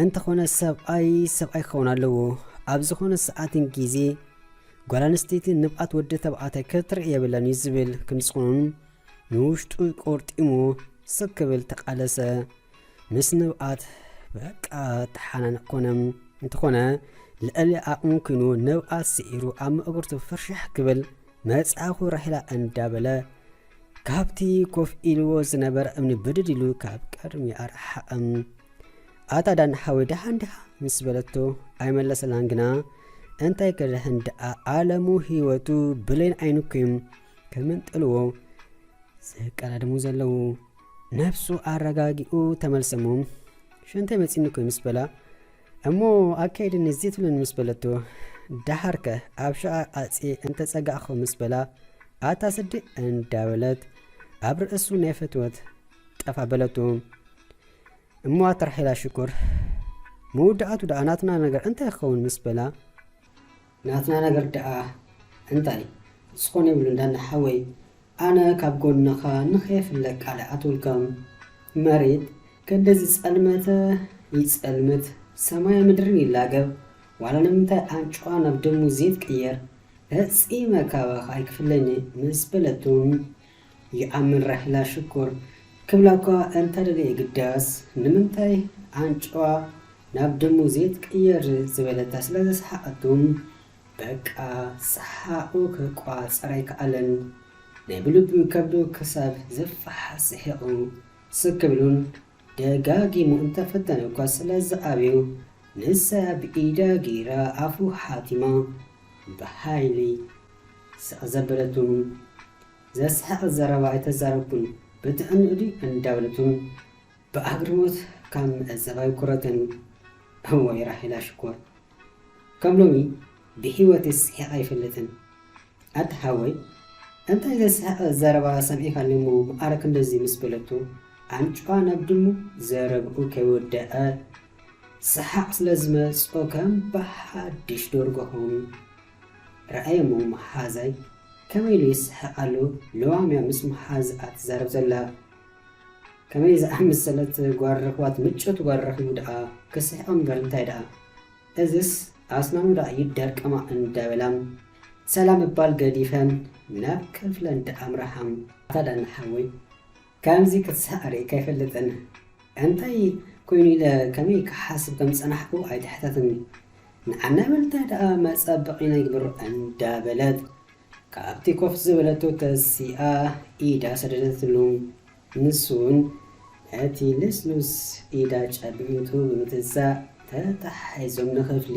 እንተኾነ ሰብኣይ ሰብኣይ ክኸውን ኣለዎ። ኣብ ዝኾነ ሰዓትን ግዜ ጓል ኣንስተይቲ ንብኣት ወዲ ተባዕታይ ክትርኢ የብላን እዩ ዝብል ክንስኹኑን ንውሽጡ ቆርጢሙ ስክ ክብል ተቓለሰ። ምስ ንብኣት በቃ ተሓናነቕ ኮነ። እንተኾነ ልዕሊ ዓቕሙ ኮይኑ ንብኣት ስዒሩ ኣብ መእግርቱ ፍርሽሕ ክብል መጽሓፉ ራሄላ እንዳበለ ካብቲ ኮፍ ኢልዎ ዝነበረ እምኒ ብድድ ኢሉ ካብ ቅድሚ ኣርሓቐም። ኣታ ዳን ሓወይ ደሓን ዲኻ ምስ በለቶ ኣይመለሰላን ግና እንታይ ክደሕን ደኣ ዓለሙ ህይወቱ ብሌን ዓይኑ ኮይም ከምንጥልዎ ዝቀዳደሙ ዘለዉ። ነብሱ ኣረጋጊኡ ተመልሰሞ ሽንተይ መጺኒ ኮይ ምስ በላ እሞ ኣካይድኒ እዚ ትብልን ምስ በለቶ ደሓርከ ኣብ ሸዓ ኣጽ እንተጸጋእኹ ምስ በላ ኣታ ስዲ እንዳበለት ኣብ ርእሱ ናይ ፈትወት ጠፋ በለቱ። እሞ ኣታ ራሄላ ሽኮር መወዳእቱ ደኣ ናትና ነገር እንታይ ክኸውን ምስ በላ ናትና ነገር ደኣ እንታይ ዝኾነ ይብሉ እንዳና ሓወይ ኣነ ካብ ጎንኻ ንኸየፍለ ቃል ኣትውልከም መሬት ከንደዚ ጸልመተ ይጸልምት ሰማይ ምድርን ይላገብ ዋላ ንምንታይ ኣንጭዋ ናብ ደሙ ዘይትቅየር ፈጺመ ካባኻ ኣይክፍለኒ ምስ በለቱም ይኣምን ራሂላ ሽኮር ክብላ እኳ እንተደለየ ግዳስ ንምንታይ ኣንጭዋ ናብ ደሙ ዘይትቅየር ዝበለታ ስለ ዘስሓቐቱም በቃ ሰሓቑ ክቋጸር ኣይከኣለን ናይ ብልቡ ከብዱ ክሳብ ዝፈሓ ስሒቑ ስክ ብሉን ደጋጊሙ እንተፈተነ እኳ ስለ ዝኣብዩ ንሳ ብኢዳ ገይራ ኣፉ ሓቲማ ብሓይሊ ስቕ ዘበለቱ ዘስሕቕ ዘረባ ኣይተዛረብኩን ብትዕንኡ ድዩ እንዳበለቱ ብኣግርሞት ካብ ምዕዛብ ኣይኩረትን እወይ ራሄላ ሽኮር ከም ሎሚ ብህይወት ስሒቕ ኣይፈልጥን ኣቲ ሓወይ እንታይ ዘስሕቕ ዘረባ ሰሚዕካኒ እሞ መዓረ ክንድዚ ምስ በለቶ ኣንጭዋ ናብ ድሙ ዘረብኡ ከይወደኣ ሰሓቕ ስለ ዝመጾ ከም ብሓድሽ ደርጎ ኾይኑ ረኣየ እሞ መሓዛይ ከመይ ኢሉ ይስሕቕ ኣሎ ለዋም እያ ምስ መሓዝኣ ትዛረብ ዘላ ከመይ ዝኣመሰለት ጓል ረኽባት ምጭውቲ ጓል ረኺቡ ደኣ ክስሕቕ እምበር እንታይ ደኣ እዝስ ኣስናኑ ደኣ ይደርቀማ እንዳበላ ሰላም ምባል ገዲፈን ናብ ክፍለን ደኣ ኣምርሓ። ኣታ ዳኒ ሓወይ ከምዚ ክትስሕቕ ርእየካ ኣይፈልጥን እንታይ ኮይኑ ኢለ ከመይ ክሓስብ ከም ዝጸናሕኩ ኣይትሕተትኒ ንዓና ምንታይ ደኣ መጸበቒና ይግበሮ እንዳበለት ካብቲ ኮፍ ዝበለቶ ተሲኣ ኢዳ ሰደደትሉ። ንሱ እውን ነቲ ልስሉስ ኢዳ ጨቢጡ ብምትሳእ ተታሒዞም ንኽፍሊ።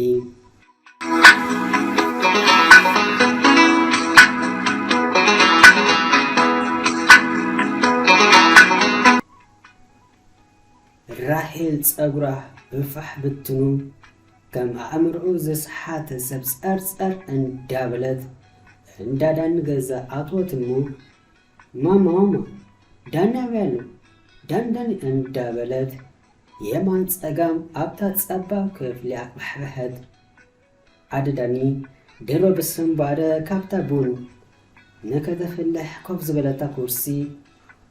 ራሄል ጸጉራ ብፋሕ ብትኑ ከም ኣእምርኡ ዝሰሓተ ሰብ ጸርጸር እንዳበለት እንዳ ዳኒ ገዛ ኣትወት እሞ ማማ ማማ ዳኒ ኣበይ ኣሎ ዳኒ ዳኒ እንዳበለት የማን ጸጋም ኣብታ ጸባብ ክፍሊ ኣቅባሕበሐት። ኣደ ዳኒ ድሮ ብስንባደ ካብታ ቡን ንከተፍልሕ ኮፍ ዝበለታ ኩርሲ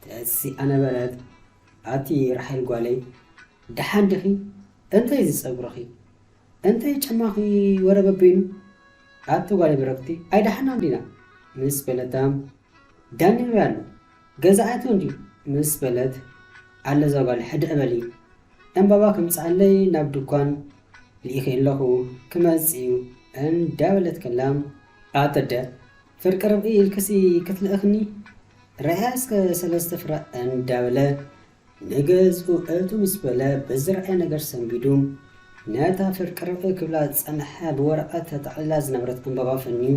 ተሲኣ ነበረት። ኣቲ ራሄል ጓለይ ደሓን ዲኺ? እንታይ እዚ ጸጉርኺ? እንታይ ጫማኺ ወረ በበይኑ? ኣቲ ጓለይ ብረኽቲ ኣይደሓናን ዲና? ምስ በለታ ዳኒ ኣበይ ኣሎ? ገዛ ኣትዩ እንድዩ? ምስ በለት ኣለ እዛ ጓል ሕድእ በሊ። ዕምባባ ከምጽኣለይ ናብ ድኳን ልኢኸ ኣለኹ ክመጽእ እዩ እንዳበለት ከላ ኣተደ ፍርቂ ርብዒ ኢልክሲ ክትልእኽኒ ረኣያ እስከ ሰለስተ ፍረ እንዳበለ ንገዝኡ እቱ ምስ በለ ብዝረኣየ ነገር ሰንቢዱ ነታ ፍርቂ ርብዒ ክብላ ዝጸንሐ ብወረቐት ተጠቕልላ ዝነበረት ዕምባባ ፈንዩ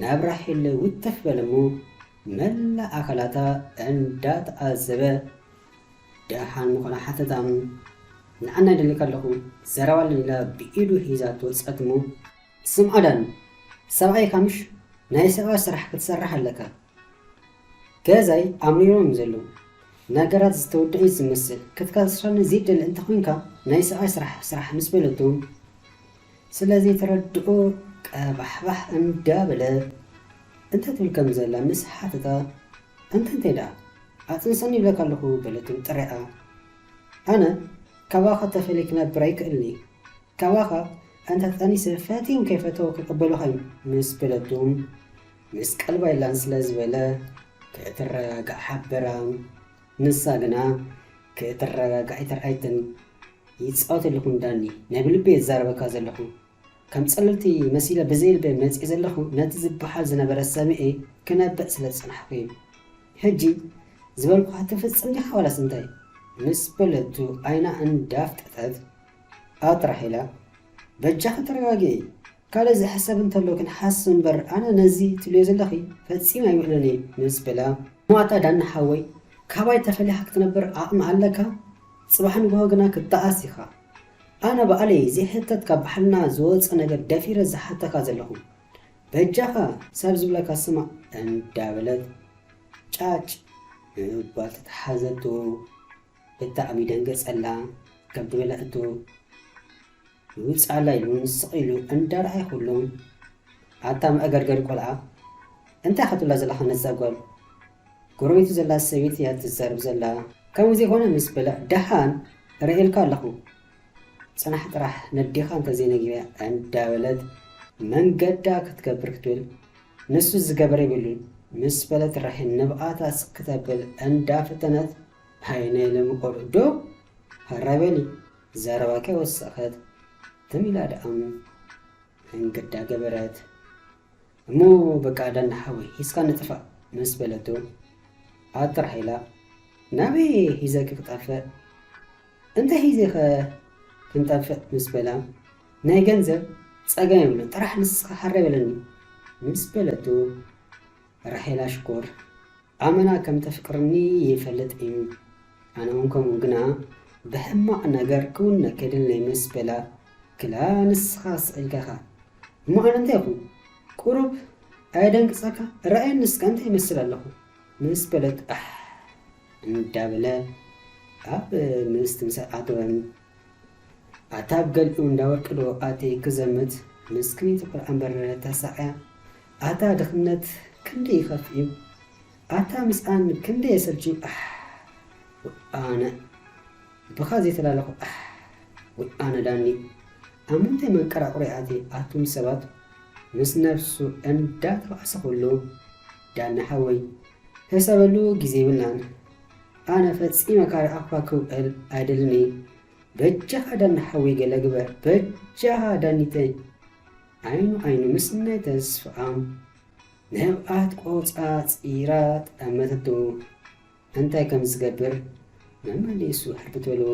ናብ ራሄል ውትፍ በለ እሞ መላእ ኣካላታ እንዳተኣዘበ ደሓን ምዃና ሓተታ። ንዓና ይደልየካ ኣለኹ ዘረባ ኣለኒ ኢላ ብኢዱ ሒዛቶ ወጸት እሞ ስምዓ ዳኒ ሰብኣይካ ምሽ ናይ ሰብኣይ ስራሕ ክትሰርሕ ኣለካ። ገዛይ ኣምሪሮም ዘለዉ ነገራት ዝተወደኡ ዝመስል ክትከስረኒ ዘይደሊ እንተኾይንካ ናይ ሰብኣይ ስራሕ ስራሕ ምስ በለቶ ስለዘይተረድኦ ቀባሕባሕ እንዳበለ እንታይ ትብል ከም ዘላ ምስ ሓተታ እንተ እንታይ ደኣ ኣጽንሰኒ ይብለካ ኣለኹ በለቱ ጥሪኣ ኣነ ካባኻ ተፈልየ ክነብር ኣይክእልን እየ። ካባኻ እንተ ጠኒሰ ፈትዮም ከይፈተው ክቕበሉኻ እዮም ምስ በለቱ፣ ምስ ቀልባ የላን ስለ ዝበለ ክትረጋጋእ ሓበራ። ንሳ ግና ክትረጋጋእ ኣይተርኣየትን። ይጻወት ኣለኹ ዳኒ፣ ናይ ብልቢ እየ ዝዛረበካ ዘለኹ። ከም ጸለልቲ መሲለ ብዘይልበይ መጺእ ዘለኹ ነቲ ዝበሃል ዝነበረ ሰሚኤ ክነብዕ ስለ ዝጸናሕኩ እዩ። ሕጂ ዝበልኩኻ ትፍጽም ዲኻ ዋላስ እንታይ? ምስ በለቱ ዓይና እንዳፍጠጠት ኣትራሒላ በጃኺ ተረጋግኢ፣ ካልእ ዝሕሰብ እንተሎ ክንሓስብ እምበር ኣነ ነዚ ትብልዮ ዘለኺ ፈጺመ ኣይውዕልን እየ ምስ በላ፣ እሞ ኣታ ዳኒ ሓወይ ካባይ ተፈሊኻ ክትነብር ዓቕሚ ኣለካ? ጽባሕ ንግሆ ግና ክትጠዓስ ኢኻ። ኣነ ባዕለይ ዘይሕተት ካብ ባሕልና ዝወጸ ነገር ደፊረ ዝሓተካ ዘለኹ። በጃኻ ሰብ ዝብለካ ስማዕ እንዳበለት ጫጭ ምባል ተተሓዘቶ። ብጣዕሚ ደንገጸላ። ከም ዝበለእቶ ይውጽኣላ ኢሉ ንስቕ ኢሉ እንዳረኣየ ኩሉ ኣታ መእገርገር ቆልዓ እንታይ ክትብላ ዘለኻ ነዛ ጓል? ጎረቤቱ ዘላ ሰበይቲ እያ ትዛረብ ዘላ። ከምኡ ዘይኮነ ምስ በለ ደሓን ርእየልካ ኣለኹ። ጽናሕ ጥራሕ ነዴኻ እንተዘይነጊረ እንዳበለት መንገዳ ክትገብር ክትብል ንሱ ዝገበረ የብሉን ምስ በለት ራሄል ንብኣታ ስቕ ክተብል እንዳፈተነት ሃይ ናይ ሎሚ ቆልዑ ዶ ሃራይ በሊ ዘረባኪ ወሰኸት ትም ኢላ ደኣም መንገዳ ገበረት። እሞ በቃ ዳኒ ሓወይ ሒዝካ ንጥፋእ ምስ በለቶ ኣትራሒላ ናበይ ሒዘኪ ክጠፍእ እንታይ ሒዘ ኸ ክንጠፍእ ምስ በላ ናይ ገንዘብ ጸገም የብሉን ጥራሕ ንስኻ ሓረ በለኒ ምስ በለቶ ራሄላ ሽኮር ኣመና ከም ተፍቅርኒ ይፈልጥ እዩ። ኣነ እውን ከምኡ ግና ብሕማቕ ነገር ክውነ ከይደለይ ምስ በላ ክላ ንስኻ ስቕ ኢልካ ኢኻ እሞ ኣነ እንታይ ይኹን ቁሩብ ኣየደንግጸካ ረኣየኒ እስከ እንታይ ይመስል ኣለኹ ምስ በለት ኣሕ እንዳበለ ኣብ ምስትምሳል ኣተወ። ኣታ ኣብ ገሊኡ እንዳ ወርቂ ዶ ኣትየ ክዘምት ምስክኒት ቆልዓ እምበር ተሳቕያ ኣታ ድኽነት ክንደይ ይኸፍእ እዩ ኣታ ምስኣን ክንደይ የሰልችይ ኣሕ ውኣነ ብኻ ዘይተላለኹ ኣሕ ውኣነ ዳኒ ኣብ ምንታይ መንቀራቑሪ ኣትየ ኣቱም ሰባት ምስ ነብሱ እንዳተባእሰ ኩሉ ዳኒ ሓወይ ሕሰበሉ ግዜ ይብልናን ኣነ ፈጺመ ካርኣኳ ክውዕል ኣይደልን እየ በጃኻ ዳኒ ሓወይ ገለ ግበር በጃኻ ዳኒተይ ዓይኑ ዓይኑ ምስናይ ተስፍኣም ንህብኣት ቆጻጺራ ጠመተቶ እንታይ ከም ዝገብር መመሊሱ ሕርብት በልዎ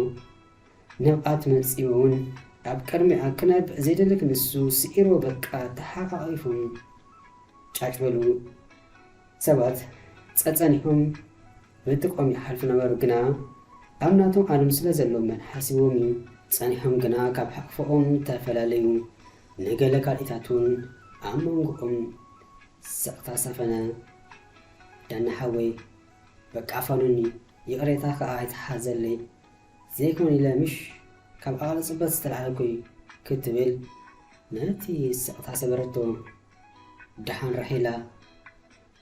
ንብኣት መጺኡ እውን ኣብ ቅድሚኣ ክነብዕ ዘይደሊ ክንሱ ስዒርዎ በቃ ተሓቓቒፎም ጫጭ በሉ። ሰባት ጸጸኒሖም ብጥቆም ይሓልፉ ነበሩ ግና ኣብ ናቶም ዓለም ስለ ዘሎ መን ሓሲቦም እዩ ጸኒሖም ግና ካብ ሓቕፎኦም ተፈላለዩ። ንገለ ካልኢታት እውን ኣብ መንጎኦም ስቕታ ሰፈነ። ዳኒ ሓወይ በቃ ፋኑኒ ይቕሬታ ከኣ ኣይትሓዘለይ ዘይኮን ኢለ ምሽ ካብ ዓቕሊ ጽበት ዝተላዕለኩ እዩ ክትብል ነቲ ስቕታ ሰበረቶ። ደሓን ራሄላ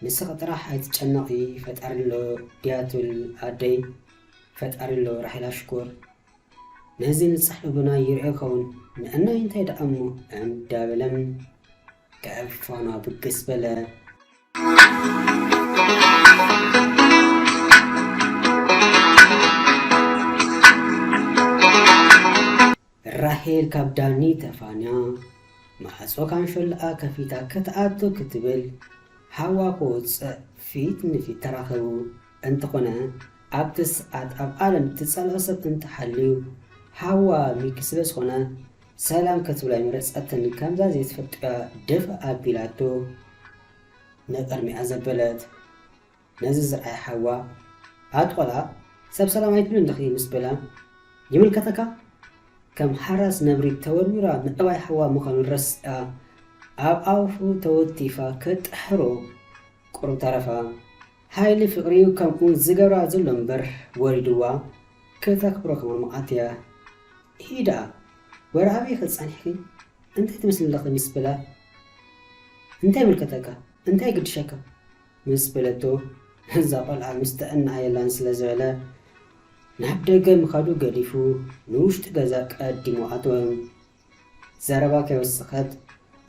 ንስኺ ጥራሕ ኣይትጨነቒ ፈጣሪ ኣሎ ድያ ትብል ኣደይ ፈጣሪ ኣሎ ራሄላ ሽኮር ነዚ ንጽሕ ልቦና ይርእዮ ይኸውን ንእናይ እንታይ ደኣ እሞ እንዳበለን ካብ ፋና ብግስ በለ። ራሄል ካብ ዳኒ ተፋንያ ማዕጾ ካንሸሎኣ ከፊታ ክትኣቱ ክትብል ሓዋ ክወጽእ ፊት ንፊት ተራኸቡ። እንተኾነ ኣብቲ ሰዓት ኣብ ዓለም ትጸልኦ ሰብ እንተሃልዩ ሓዋ ሚኪ ስለ ዝኾነ ሰላም ክትብላ ኣይመረጸትን። ከምዛ ዘይትፈልጦያ ድፍእ ኣቢላቶ ንቕድሚኣ ዘበለት። ነዚ ዝረኣየ ሓዋ ኣቲ ቆልዓ ሰብ ሰላም ኣይትብልን ዲኺ ምስ በላ ይምልከተካ ከም ሓራስ ነብሪ ተወርዊራ ምዕባይ ሓዋ ምዃኑ ረሲዓ ኣብ ኣፉ ተወቲፋ ክትጥሕሮ ቁሩብ ተረፋ። ሓይሊ ፍቕሪ እዩ ከምኡ ዝገብራ ዘሎ እምበር ወሪድዋ ክተክብሮ ከማን መዓት እያ። ኢሂ ደኣ ወረ ኣበይ ኢኺ ጸኒሕኪ እንታይ ትመስሊ ኣለኺ ምስ በላ እንታይ ይምልከተካ እንታይ ይግድሸካ ምስ በለቶ እዛ ቆልዓ ምስ ጥዕናኣ የላን ስለ ዝበለ ናብ ደገ ምኻዱ ገዲፉ ንውሽጢ ገዛ ቀዲሙ ኣተወ። ዘረባ ከይወሰኸት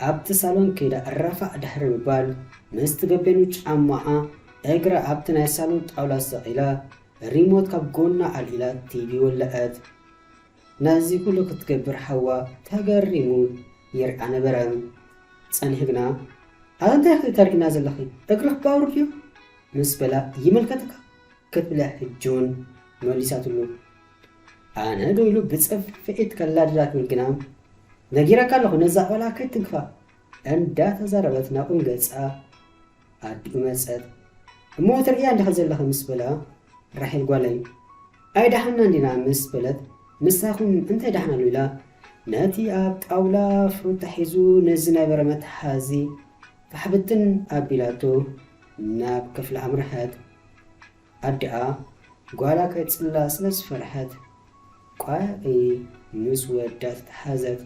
ኣብቲ ሳሎን ከይዳ እረፋዕ ድሕሪ ምባል፣ ምስቲ ገበኑ ጫማኣ እግራ ኣብቲ ናይ ሳሎን ጣውላ ሰቒላ፣ ሪሞት ካብ ጎና ኣልዒላ ቲቪ ወለዐት። ነዚ ኩሉ ክትገብር ሓዋ ተገሪሙ ይርኣ ነበረ። ጸኒሑ ግና፣ "ኣታ እንታይ ኢኺ ተርእይና ዘለኺ? እግርኺ ባቡር ድዩ?" ምስ በላ፣ "ይምልከተካ?" ክትብላ ሕጂ እውን መሊሳትሉ። ኣነ ዶ ኢሉ ብጽፍዒት ከላድላ ትብል ግና፣ "ነጊረካ ኣለኹ ነዛ ኣባላ ከይትንክፋ" እንዳተዛረበት ናብኦም ገጻ ኣዲኡ መጸት። "እሞ ትርእያ እንዲኻ ዘለኻ" ምስ በላ፣ "ራሄል ጓለይ ኣይደሓንና እንዲና" ምስ በለት፣ "ምሳኹም እንታይ ደሓን ኣሎ?" ኢላ ነቲ ኣብ ጣውላ ፍሩታ ሒዙ ንዝነበረ መትሓዚ ፋሕብትን ኣቢላቶ ናብ ክፍሊ ኣምርሐት። ኣዲኣ ጓላ ከይጽላ ስለ ዝፈርሐት ቋያቒ ምስ ወዳ ተተሓዘት።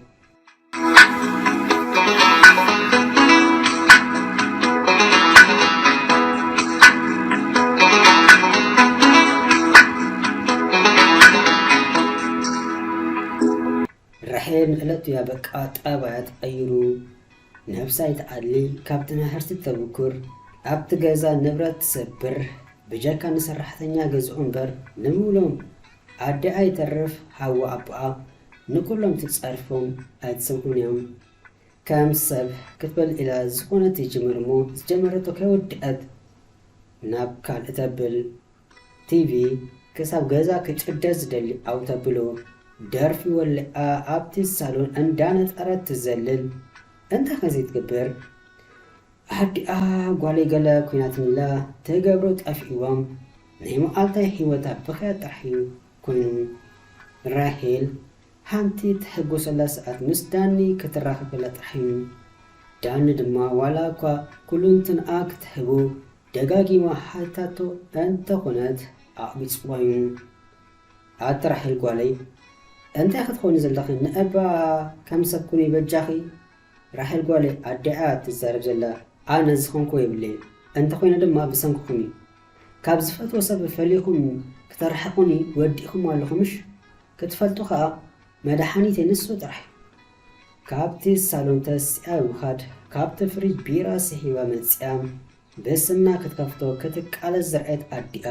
ራሄል ንዕለቱ እያ በቃ ጠባያ ተቐይሩ። ነብሳ ይትኣሊ ካብ ትምህርቲ ተብኩር ኣብቲ ገዛ ንብረት ትሰብር ብጀካ ንሰራሕተኛ ገዝኡ እምበር ንምብሎም ኣደኣ ይተርፍ ሓዋ ኣቦኣ ንኩሎም ትጸርፎም ኣይትሰምዑን እዮም። ከም ሰብ ክትበል ኢላ ዝኾነ ትጅምር እሞ ዝጀመረቶ ከይወድአት ናብ ካልእ ተብል። ቲቪ ክሳብ ገዛ ክጭደድ ዝደሊ ኣው ተብሎ ደርፊ ወሊዓ ኣብቲ ሳሎን እንዳነጠረት ትዘልል። እንታይ ከዚ ትገብር? ኣዲኣ ጓለይ ገለ ኮይናትንላ ትገብሮ ጠፊእዎም ናይ መዓልታይ ህይወታ ብኽያት ጥራሕ እዩ ኮይኑ። ራሄል ሓንቲ ትሕጎሰላ ሰዓት ምስ ዳኒ ክትራኸበላ ጥራሕ እዩ። ዳኒ ድማ ዋላ እኳ ኩሉንትንኣ ክትህቦ ደጋጊማ ሓታቶ እንተኾነት ኣቕቢጽዋ እዩ። ኣቲ ራሄል ጓለይ እንታይ ክትኾኒ ዘለኺ ንእባ ከም ሰብ ኩኒ በጃኺ። ራሄል ጓለይ ኣዲኣ ትዛረብ ዘላ ኣነ ዝኾንኩ የብለይ እንተኾይነ ድማ ብሰንክኹም እዩ። ካብ ዝፈትዎ ሰብ ፈሊኹም ክተርሕቑኒ ወዲእኹም ኣለኹምሽ ክትፈልጡ ኸኣ መድሓኒተይ ንሱ ጥራሕ እዩ። ካብቲ ሳሎን ተሲኣ ብምኻድ ካብቲ ፍሪጅ ቢራ ስሒባ መጺኣ ብስና ክትከፍቶ ክትቃለስ ዝረኣየት ኣዲኣ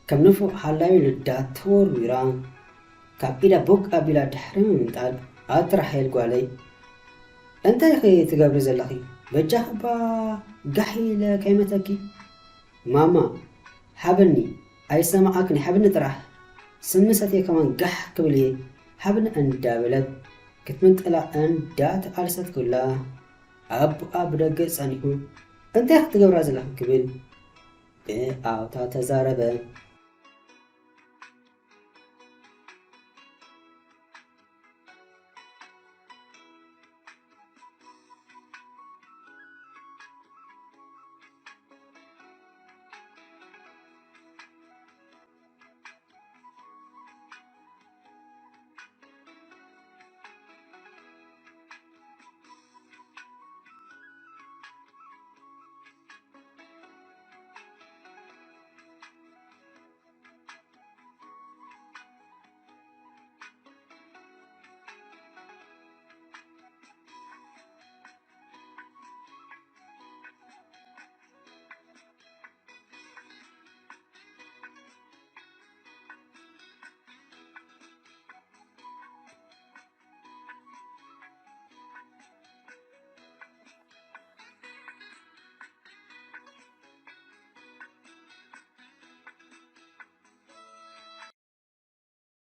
ከም ንፉዕ ሓላዊ ልዳ ተወርዊራ ካብ ኢዳ ቦግ ኣቢላ ድሕሪ ምምንጣል ኣቲ ራሄል ጓለይ እንታይ ኢኺ ትገብሪ ዘለኺ? በጃኺ እባ ጋሕ ኢለ ከይመተኪ። ማማ ሓብኒ ኣይሰማዓክን ሓብኒ ጥራሕ ስሚ ሰትየ ከማን ጋሕ ክብል እየ ሓብኒ እንዳበለት ክትምንጥላ እንዳተቓለሰት ክላ ኣቦኣ ብደገ ጸኒሑ እንታይ ክትገብራ ዘለኺ ክብል ብኣውታ ተዛረበ።